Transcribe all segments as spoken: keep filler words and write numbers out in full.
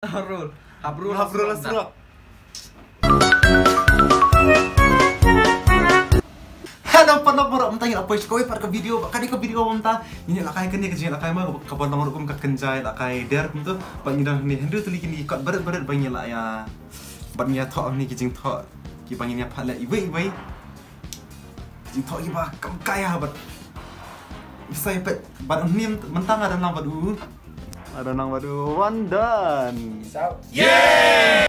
Habrul. Habrul Habrul Surok. Surok. Hello, paralok baroh, mynta ngi la poi sha kawei pat ka video, bad kane ka video mynta ngin ïalehkai kane ka jingïalehkai ma, kaba long rukom ka kynja ïalehkai der kumto, bad ngi don hangne hynriew tylli kine ki kot barit barit ba ngi la ïa, bad ngi ïathoh hangne ki jingthoh kiba ngin ïa phah leh iwei iwei. Jingthoh kiba kam kai ha bad. Sa ïa peit bad hangne mynta nga don lang bad u. Nga don lang bad u Wandon. Sao.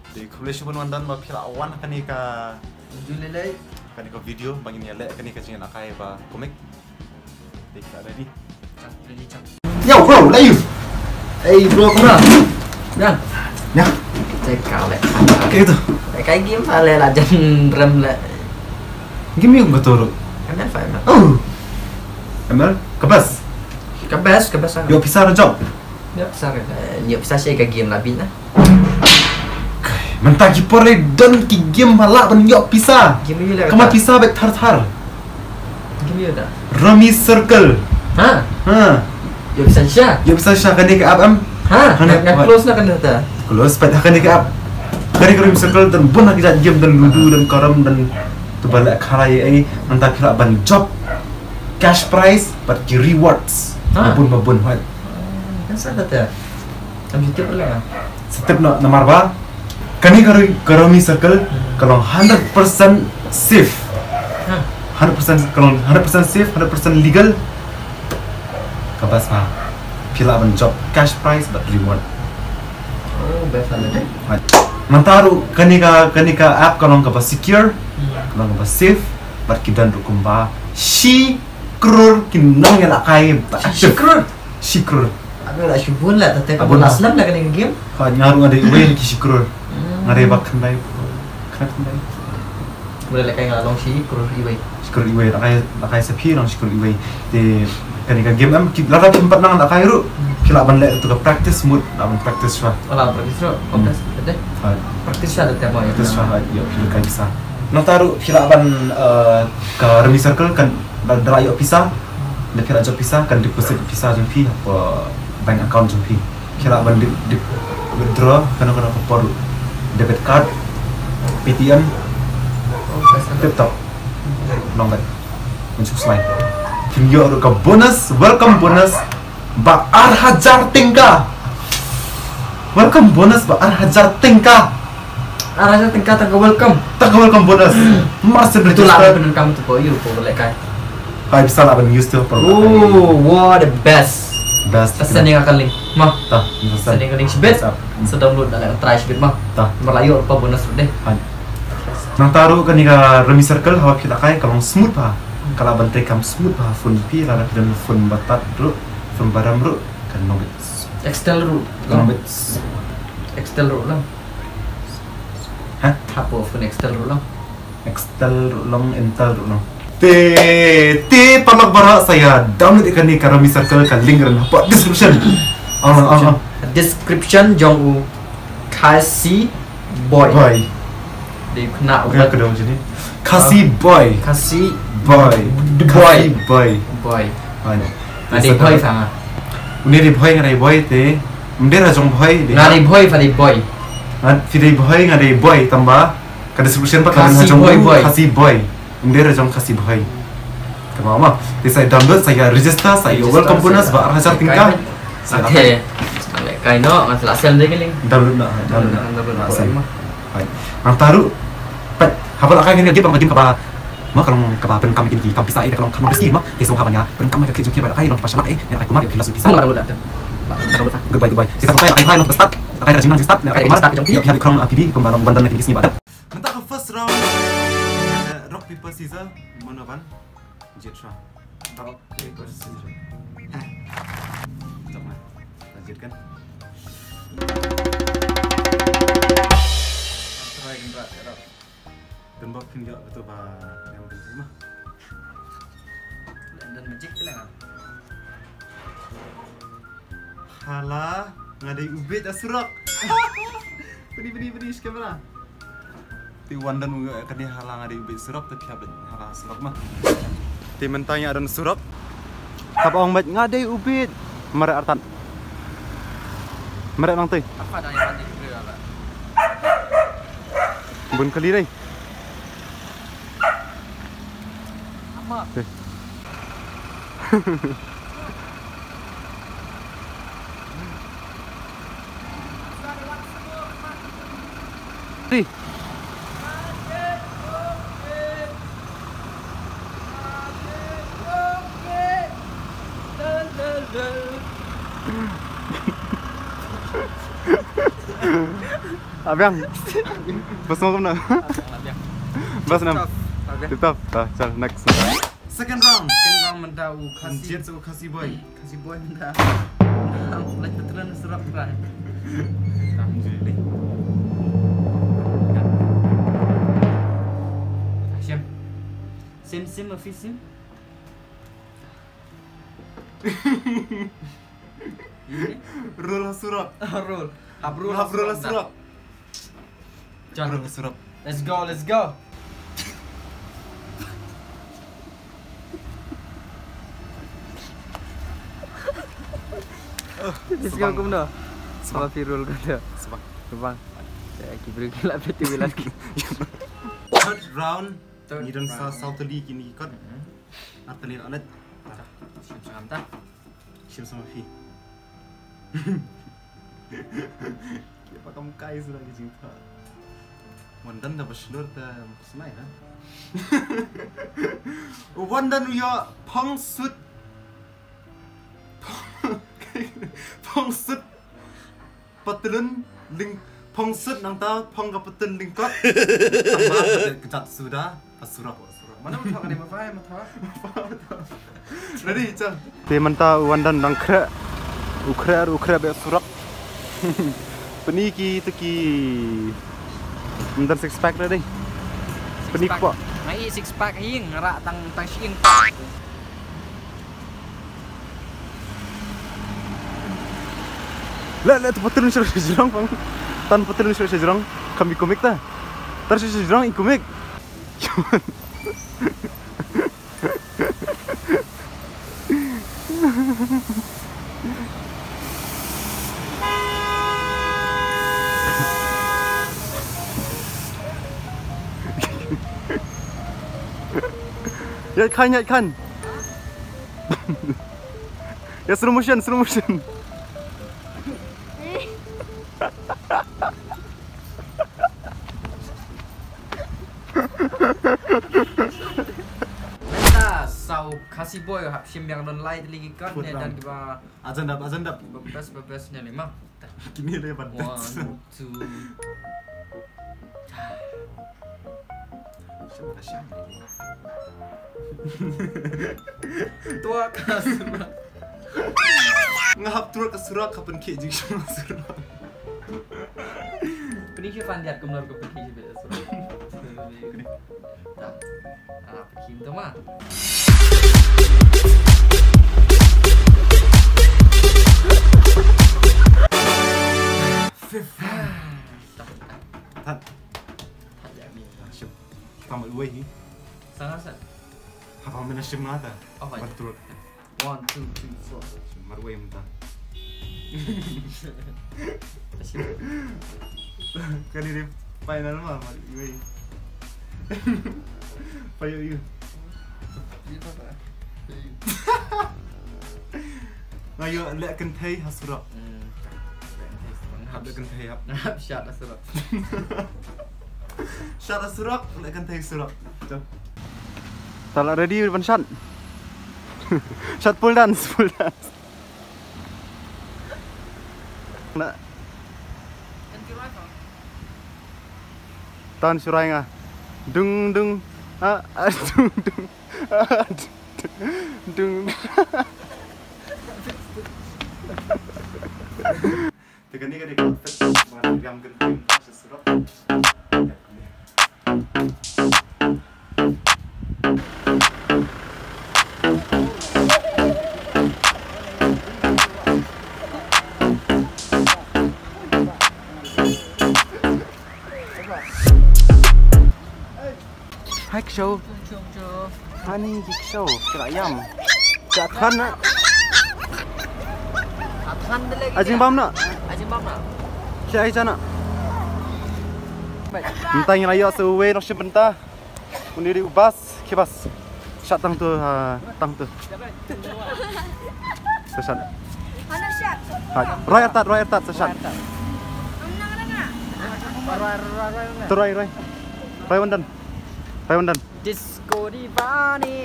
Te khublei shibun Wandon ba phi la wan ha kane ka, ju lei lei, kane ka video ba ngin ïaleh kane ka jingïalehkai ba komik. Te phi la ready? Ready, chap. Yo, bro, leh ïa u. Hey, bro, kumno? Jan. Ïa. Check out leh. Kaei kato? Lehkai game, ah, leh la jan rem leh. Game ïa kato ruh? M L five, man. Oh. M L? Ka best? Ka best, ka best, ah. Ïoh pisa ruh jop? Ïoh pisa ruh. Eh, ïoh pisa shi ka game la bit na. Kai, mynta ki por lei don ki game ba lah ban ïoh pisa. Game ïoh leh. Ka mut pisa beit thar thar. Game ïoh da. Rummy Circle. Ha? Ha. Ïoh pisa sha. Ïoh pisa sha kane ka app em. Ha. Kane nga, nga close na kane ta. Close pat ha kane ka app. Kane ka Rummy Circle don bun ha ki jait game, don Ludo, don Carrom, don tu ba leh khalai ei, mynta phi lah ban jop. Cash prize bad ki rewards. Ha. Ba bun ba bun hoi. Kan sa ta ta. Kam ju tip leh. Sa tip noh namar ba kane ka ri-, ka Rummy Circle ka long hundred percent safe. Ha. Hundred percent ka long hundred percent safe, hundred percent legal. Ka best ba phi lah ban jop cash prize bad reward. Oh, best lah dei. Mynta ruh kane ka, kane ka app ka long kaba secure. Hmm. Ka long kaba safe. Bad ki don ruh kumba shi klur ki nongïalehkai ba active. Shi klur? Shi klur. Aba la shu bun la, tang ba la slem la kane ka game. Ha, nga ruh nga dei uwei na ki shi klur. Hmm. Nga dei ba khyndai, khyndai, khyndai. Mula lehkai nga long shi klur iwei. Shi klur iwei, lehkai, lehkai sa phi long shi klur iwei. Te kane ka game em, ki, lada phim pat nang lehkai ruh, phi lah ban leh tu ka practice mode, lah ban practice shuwa. Oh, lah practice shuwa. Hmm. Practice. Ha. Practice shuwa da te mo ïa. Practice shuwa, ha, ïa, phi lehkai pisa. Nangta ruh phi lah ban, eh, ka Rummy Circle kan da, da la ïoh pisa, da phi la jop pisa, kan deposit pisa jong phi ha ka bank account jong phi. Phi lah ban di-, di-, withdraw kano kano ka por ruh. Debit card, Paytm. Tip top. Long bad. Mynshuwa slide. Phin ïoh ruh ka bonus, welcome bonus ba ar hajar tyngka. Welcome bonus ba ar hajar tyngka. Ar hajar tyngka tang ka welcome. Tang ka welcome bonus. Mar syn register. Ito lah pyndonkam tu ko ïoh ko lehkai. Hai, pisa lah ban use tu. Oh, what the best. Best. Send ïa nga ka link. Mo. Ta, send ïa nga ka link shibit. Sa download da leh try shibit mo. Ta. Namar la ïoh ruh ka bonus ruh dei. Hai. Nangta ruh kane ka Rummy Circle haba phi lehkai ka long smooth bha. Ka lah ban treikam smooth bha ha phone phi, lada phi don phone ba tad ruh, phone ba rem ruh, kan long beit. Excel ruh. Kan long beit. Excel ruh lang. Ha? Hapoh phone Excel ruh lang. Excel ruh long, Intel ruh long. Te, te paralok baroh sa ïa download ïa kane ka Rummy Circle, ka link ruh hapoh description. Ong, ong, ong. Description jong u Khasi Boy. Boy. Dei kena. Ka dong sini. Khasi Boy. Khasi Boy. The Boy. Khasi Boy. Boy. Boy. Nga dei Boy sa nga. Une dei Boy, nga dei Boy te. Ym dei ra jong Boy dei. Nga dei Boy, pha dei Boy. Nga, phi dei Boy, nga dei Boy, tang ba ka description pat ka dei Khasi Boy, Boy. Khasi Boy. Ym dei ra jong Khasi Boy. Ka ma ma. Te sa download, sa ïa register, sa ïa welcome bonus ba ar hajar tyngka. Sa lehkai. Lehkai noh, nga sa la send dei ka link. Download noh, download noh. Download noh. Hai. Nangta ruh. Peit, haba lehkai kane ka game, ka game kaba, ma, ka long kaba pyndonkam ïa kine ki kam pisa, eh, ka long kam pisa, ma. Te sngewbha ban ïa pyndonkam ïa ka kit jong phi ba lehkai long kaba shalak, eh, ïa lehkai kumar ïa phi la shu pisa. Goodbye, goodbye. Te sa lehkai, lehkai long kaba start, lehkai da jingnang jingstart, lehkai kumar start jong phi, ïa phi ha ki khrong, ah, P B kumba long Wandon na kine ki sngi ba dep. Nangta ka first round, eh, rock, paper, scissor, mano ban jied shuwa. Rock, paper, scissor. Heh. Jop ma. Ka jied kan. Try kan, rock, rock. Tembak phin ïoh betul ba yang penting mah. Leh don magic tu lah. Hala, nga dei u bieit ha surok. Pynï, pynï, pynï sha kamera. Te Wandon u ïoh kane, hala nga dei u bieit surok, te phi hap leit hala surok ma. Te mynta nga don surok. Hap ong beit nga dei u bieit. Mareh artat. Mareh nangtei. Apa dah yang ada? Bun kali dei. Ri. Abiang. Bas mo kumno? Bas nam. Tip top. Abiang. Tip top. Ah, chal next. Second round. Second round mynta u Khasi. Jet u Khasi boy. Khasi boy mynta. Lait patron surok trai. Tam je deh. Sim. Sim sim afi sim. Roll ha surok. Roll. Hap roll ha surok. Roll ha surok. Jan. Roll ha surok. Let's go, let's go. Let's go kumno. Sabang. Sabang fi roll kumno. Sabang. Sabang. Eh, ki beri ki lah peti wilat ki. Third round. Third round. Ngi don sa saw tylli kine ki kot. Hmm. Ar tylli anet. Ta. Shim sangam ta. Shim sangam phi. Ki ba kam kai sura ki jingpha. Wan don da ba shlur da snai ha. Wan don u ïoh phong sut. Phong sut. Patlun ling phong sut nangta phong ka patlun lyngkot. Tang ba ka kjat suda ha surok. Mano thok ni ma fai ma thok. Ready, chal. Te mynta u Wan Don dang khreh. U khreh, u khreh bad surok. Pyni ki te ki. Mynta six pack ready. Pyni ko. Ngai six pack hi ngarah tang tang shin. Le, le, tu patlun shu shu jrong, bang. Tan patlun shu shu jrong. Kam i komik ta. Tar shu shu jrong i komik. Ïa khan, ïa khan. Ïa slow motion, slow motion. Mynta sa u Khasi boy hap shim biang don lai tylli ki kot ne don kiba. Ajandap, ajandap. Ba best, ba best ne lima. Kini le ba best. One, two. Shim ka shim. Tua ka surok. Nga hap twerk ka surok, ka pynkhih jingshong ka surok. Pyni shi fan diat kumno ka pynkhih shi bit surok. Ta. Ah, pynkhih to ma. Fifth round. Ta, ta. That. That ya mi. Shim. Tama uwei hi. Sanga sa. Haba mynta shim nga ta. Oh, ban tur. One, two, three, four. Shim mar uwei mynta. Kani dei final ma, mar uwei. Payo yu. Nga ïoh leh kynthei ha surok. Hmm. Leh kynthei surok. Hap leh kynthei hap. Hap shad ha surok. Shad ha surok, leh kynthei surok. Jom. Ta la ready ban shad. Shad pole dance, pole dance. Na. Tan shurai nga. Dung dung. Ah, ah, dung dung. Dung. Te kane ka dei ka outfit ba nga riam kynthei mynta sha surok. Hai kshaw. Ani ki kshaw. Kira yam. Ka than na. Ka than de lagi. Ajing bam na. Ajing bam na. Kya ai jana. Mynta ngi la ïoh sa uwei noh shi bynta. Uni ri u bas, ki bas. Shat tang tu, ha, tang tu. Sa shat. Hai. Roi artat, roi artat, sa shat. Tu roi, roi. Roi wan dan. Roi wan dan. Disco Divani.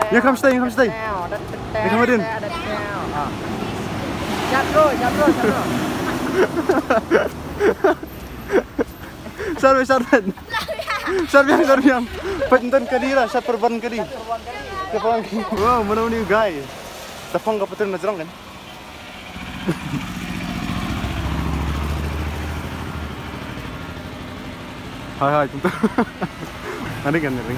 Ïa kham shatei, ïa kham shatei. Ïa kham hadien. Jap bro, jap bro, jap bro. Shar biang, shar biang. Shar biang, shar biang. Pat ntan kadi la, shar pyrban kadi. Shar pyrban kadi. Wow, mano ni guy. Tafang ka patun na jrong kan. Hai, hai, tentu. Ani kan ni.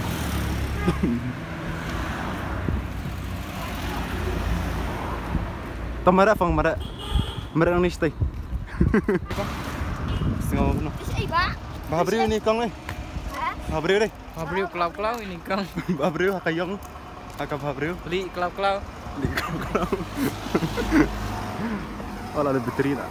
Tamara fang mara. Mara ni stai. Singaw no. Ba briew ni kong ni. Ba briew dei. Ba briew klaw klaw ini kong. Ba briew ha ka ïong. Ha ka ba briew. Li klaw klaw. Li klaw klaw. Oh, la ada bateri dah.